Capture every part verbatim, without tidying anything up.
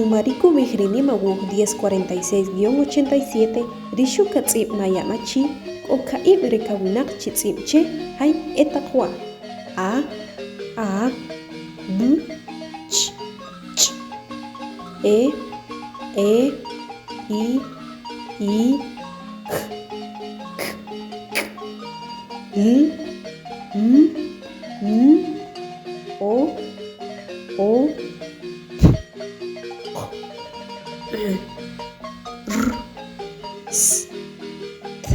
Ruma ri kub'ij ri Nimawuj diez cuarenta y seis guion ochenta y siete, ri xukatz'ib' Maya Machi, k'o ka'ib' re kawinaq chi tz'ib' che, jay e taq wa': a, a, b, ch, ch, e, e, i, i, k, k, k, l, m, n, o, o, r, s, t, t,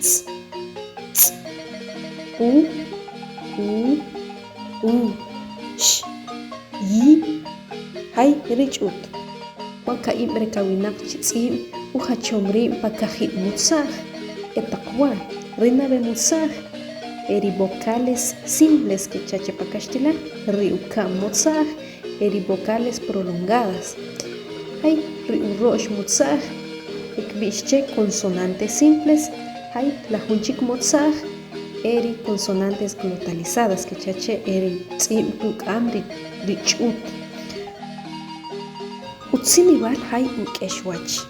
s, s, u, u, u, ch, y, jay rich'ut. Wa ka'ib' re kawinaq chi tz'ib' ujachom rib' pa kajib' mutza'j. E taq wa', ri nab'e mutza'j, e ri vocales simples kecha che pa kaxtilan, ri uka'm mutza'j, e ri vocales prolongadas. Jay ri uro'x mutza'j, e kb'i'x che consonantes simples, jay la jun chik mutza'j, e ri consonantes glotalizadas kecha che, e ri tz'ib' kuk'am ri, ri ch'ut. Utzilib'al jay uk'exwach.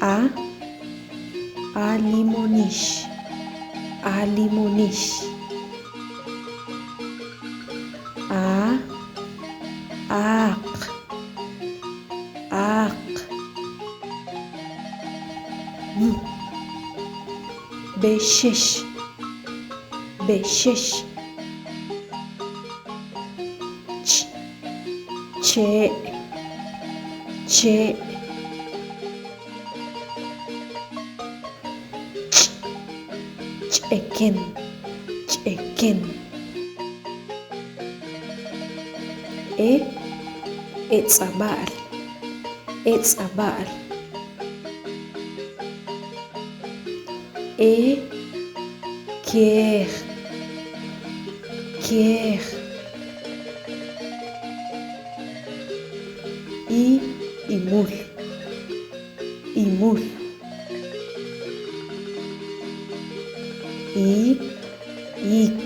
A, a limonix, a limonix. A, aq, aq. B, b'exex, b'exex. Ch, che', che'. Ch, ch'eken, ch'eken. E, etz'ab'al, etz'ab'al. E, kej, kej. I, imul, imul. I, ik,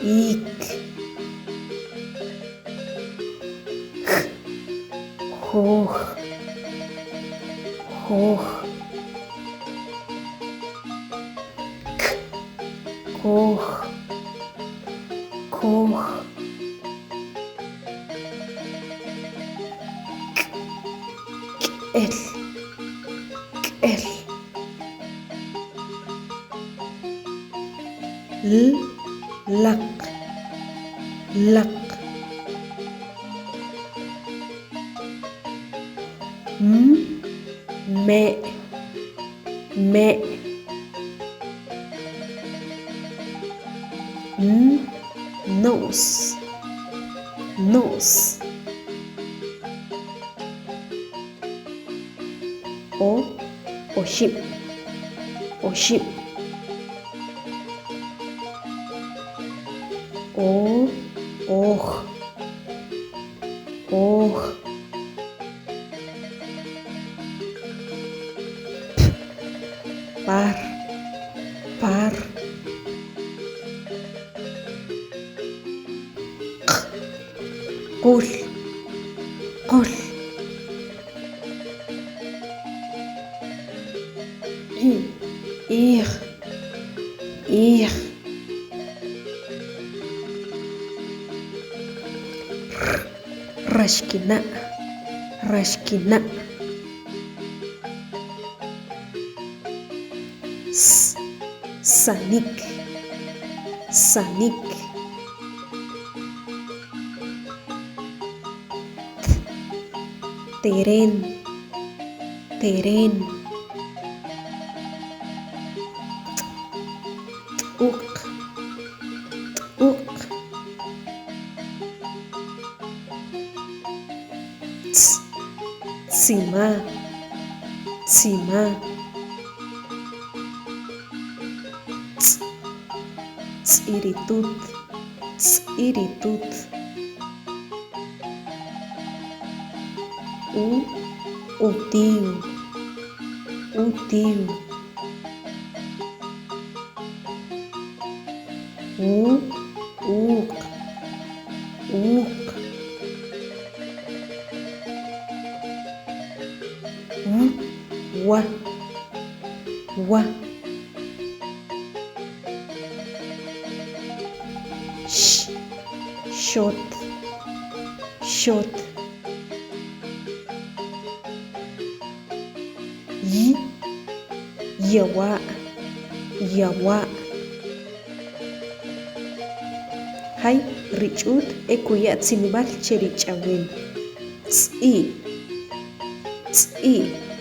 ik. J, joj, joj. K, koj, koj. K, k'el, k'el. L, laq, laq. M, me', me'. N, no's, no's. O, oxib', oxib'. O, oj, oj. P, par, par. Q, qul, qul. I, ij, ij. R, raxkina', raxkina'. S, sanik, sanik. T, teren, teren. T, t'uq, t'uq. Tz, tzima, tzima. Tz, tz'iritut, tz'iritut. U, utiw, utiw. U, Uq, uq. W, wa, wa. X, xot, xot. Y, yawa', yawa'. Jay, ri ch'ut e kuya tzilib'al che ri ch'awem. Tz'i', tz'i'.